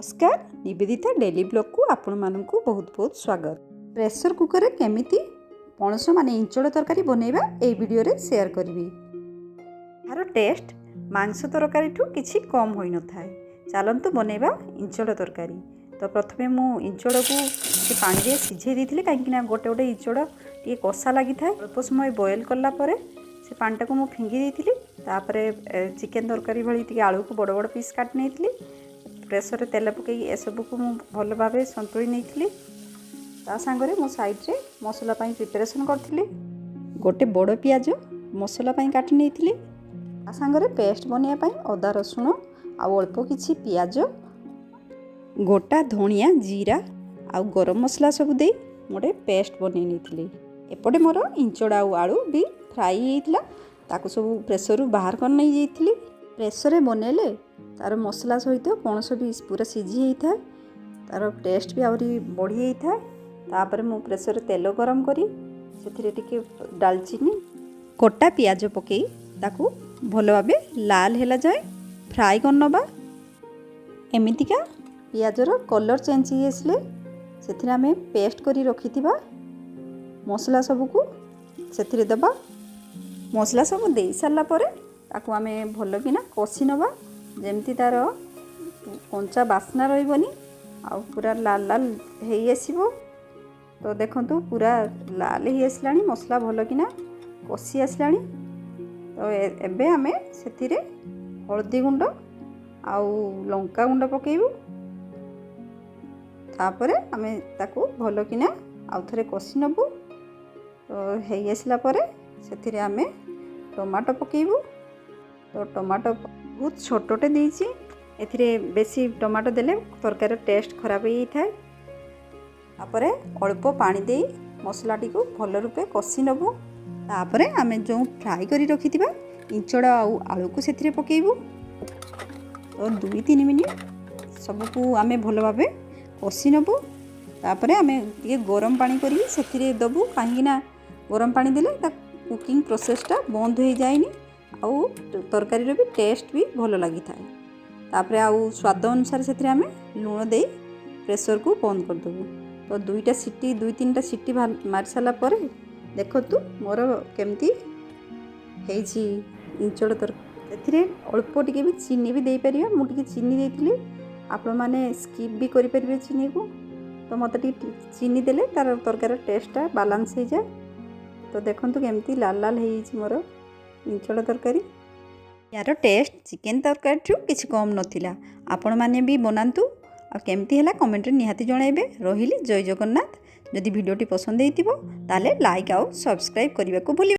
ନମସ୍କାର, ନିବେଦିତା ଡେଲି ବ୍ଲଗ୍କୁ ଆପଣମାନଙ୍କୁ ବହୁତ ବହୁତ ସ୍ୱାଗତ। ପ୍ରେସର କୁକରରେ କେମିତି ପଣସ ମାନେ ଇଞ୍ଚଡ଼ ତରକାରୀ ବନେଇବା, ଏଇ ଭିଡ଼ିଓରେ ସେୟାର କରିବି। ଏହାର ଟେଷ୍ଟ ମାଂସ ତରକାରୀଠୁ କିଛି କମ୍ ହୋଇନଥାଏ। ଚାଲନ୍ତୁ ବନେଇବା ଇଞ୍ଚଡ଼ ତରକାରୀ। ତ ପ୍ରଥମେ ମୁଁ ଇଞ୍ଚଡ଼କୁ ଟିକେ ପାଣିରେ ସିଝେଇ ଦେଇଥିଲି, କାହିଁକିନା ଗୋଟେ ଗୋଟେ ଇଞ୍ଚଡ଼ ଟିକେ କଷା ଲାଗିଥାଏ। ଅଳ୍ପ ସମୟ ବଏଲ୍ କଲା ପରେ ସେ ପାଣିଟାକୁ ମୁଁ ଫିଙ୍ଗି ଦେଇଥିଲି। ତାପରେ ଚିକେନ୍ ତରକାରୀ ଭଳି ଟିକେ ଆଳୁକୁ ବଡ଼ ବଡ଼ ପିସ୍ କାଟି ନେଇଥିଲି। ପ୍ରେସରରେ ତେଲ ପକାଇକି ଏସବୁକୁ ମୁଁ ଭଲ ଭାବେ ସନ୍ତୁଳି ନେଇଥିଲି। ତା ସାଙ୍ଗରେ ମୁଁ ସାଇଡ଼୍ରେ ମସଲା ପାଇଁ ପ୍ରିପାରେସନ୍ କରିଥିଲି। ଗୋଟେ ବଡ଼ ପିଆଜ ମସଲା ପାଇଁ କାଟି ନେଇଥିଲି। ତା ସାଙ୍ଗରେ ପେଷ୍ଟ ବନେଇବା ପାଇଁ ଅଦା, ରସୁଣ ଆଉ ଅଳ୍ପ କିଛି ପିଆଜ, ଗୋଟା ଧଣିଆ, ଜିରା ଆଉ ଗରମ ମସଲା ସବୁ ଦେଇ ଗୋଟେ ପେଷ୍ଟ ବନେଇ ନେଇଥିଲି। ଏପଟେ ମୋର ଇଞ୍ଚଡ଼ ଆଉ ଆଳୁ ବି ଫ୍ରାଇ ହେଇଥିଲା, ତାକୁ ସବୁ ପ୍ରେସରରୁ ବାହାର କରି ନେଇଯାଇଥିଲି। ପ୍ରେସରରେ ବନେଇଲେ ତା'ର ମସଲା ସହିତ ପଣସ ବି ପୁରା ସିଝି ହେଇଥାଏ, ତା'ର ଟେଷ୍ଟ ବି ଆହୁରି ବଢ଼ିଯାଇଥାଏ। ତାପରେ ମୁଁ ପ୍ରେସରରେ ତେଲ ଗରମ କରି ସେଥିରେ ଟିକେ ଡାଲଚିନି, କଟା ପିଆଜ ପକାଇ ତାକୁ ଭଲ ଭାବେ ଲାଲ ହେଲା ଯାଏ ଫ୍ରାଏ କରିନେବା। ଏମିତିକା ପିଆଜର କଲର୍ ଚେଞ୍ଜ ହେଇ ଆସିଲେ ସେଥିରେ ଆମେ ପେଷ୍ଟ କରି ରଖିଥିବା ମସଲା ସବୁକୁ ସେଥିରେ ଦେବା। ମସଲା ସବୁ ଦେଇ ସାରିଲା ପରେ ତାକୁ ଆମେ ଭଲକିନା କଷି ନେବା, ଯେମିତି ତା'ର କଞ୍ଚା ବାସ୍ନା ରହିବନି ଆଉ ପୁରା ଲାଲ ଲାଲ ହେଇ ଆସିବ। ତ ଦେଖନ୍ତୁ, ପୁରା ଲାଲ ହେଇ ଆସିଲାଣି, ମସଲା ଭଲକିନା କଷି ଆସିଲାଣି। ତ ଏବେ ଆମେ ସେଥିରେ ହଳଦୀ ଗୁଣ୍ଡ ଆଉ ଲଙ୍କା ଗୁଣ୍ଡ ପକାଇବୁ। ତାପରେ ଆମେ ତାକୁ ଭଲକିନା ଆଉ ଥରେ କଷି ନେବୁ। ତ ହେଇ ଆସିଲା ପରେ ସେଥିରେ ଆମେ ଟମାଟୋ ପକାଇବୁ। ତ ଟମାଟୋ ବହୁତ ଛୋଟଟେ ଦେଇଛି। ଏଥିରେ ବେଶୀ ଟମାଟୋ ଦେଲେ ତରକାରୀର ଟେଷ୍ଟ ଖରାପ ହେଇଯାଇଥାଏ। ତାପରେ ଅଳ୍ପ ପାଣି ଦେଇ ମସଲାଟିକୁ ଭଲ ରୂପେ କଷି ନେବୁ। ତାପରେ ଆମେ ଯେଉଁ ଫ୍ରାଏ କରି ରଖିଥିବା ଇଞ୍ଚଡ଼ ଆଉ ଆଳୁକୁ ସେଥିରେ ପକାଇବୁ। ତ 2-3 ମିନିଟ୍ ସବୁକୁ ଆମେ ଭଲ ଭାବେ କଷି ନେବୁ। ତାପରେ ଆମେ ଟିକେ ଗରମ ପାଣି କରିକି ସେଥିରେ ଦେବୁ, କାହିଁକିନା ଗରମ ପାଣି ଦେଲେ ତା କୁକିଂ ପ୍ରୋସେସଟା ବନ୍ଦ ହୋଇଯାଏନି ଆଉ ତରକାରୀର ବି ଟେଷ୍ଟ ବି ଭଲ ଲାଗିଥାଏ। ତାପରେ ଆଉ ସ୍ୱାଦ ଅନୁସାରେ ସେଥିରେ ଆମେ ଲୁଣ ଦେଇ ପ୍ରେସରକୁ ବନ୍ଦ କରିଦେବୁ। ତ ଦୁଇଟା ସିଟି, ଦୁଇ ତିନିଟା ସିଟି ମାରି ସାରିଲା ପରେ ଦେଖନ୍ତୁ ମୋର କେମିତି ହେଇଛି ଇଞ୍ଚଡ଼ ତରକାରୀ। ସେଥିରେ ଅଳ୍ପ ଟିକେ ବି ଚିନି ବି ଦେଇପାରିବେ। ମୁଁ ଟିକେ ଚିନି ଦେଇଥିଲି, ଆପଣମାନେ ସ୍କିପ୍ ବି କରିପାରିବେ ଚିନିକୁ। ତ ମୋତେ ଟିକେ ଚିନି ଦେଲେ ତା'ର ତରକାରୀର ଟେଷ୍ଟଟା ବାଲାନ୍ସ ହେଇଯାଏ। ତ ଦେଖନ୍ତୁ କେମିତି ଲାଲ ଲାଲ ହେଇଯାଇଛି ମୋର ଇଞ୍ଚଡ଼ ତରକାରୀ। ୟାର ଟେଷ୍ଟ ଚିକେନ୍ ତରକାରୀଠୁ କିଛି କମ୍ ନଥିଲା। ଆପଣମାନେ ବି ବନାନ୍ତୁ ଆଉ କେମିତି ହେଲା କମେଣ୍ଟରେ ନିହାତି ଜଣାଇବେ। ରହିଲି, ଜୟ ଜଗନ୍ନାଥ। ଯଦି ଭିଡ଼ିଓଟି ପସନ୍ଦ ହେଇଥିବ, ତାହେଲେ ଲାଇକ୍ ଆଉ ସବସ୍କ୍ରାଇବ୍ କରିବାକୁ ଭୁଲିବେ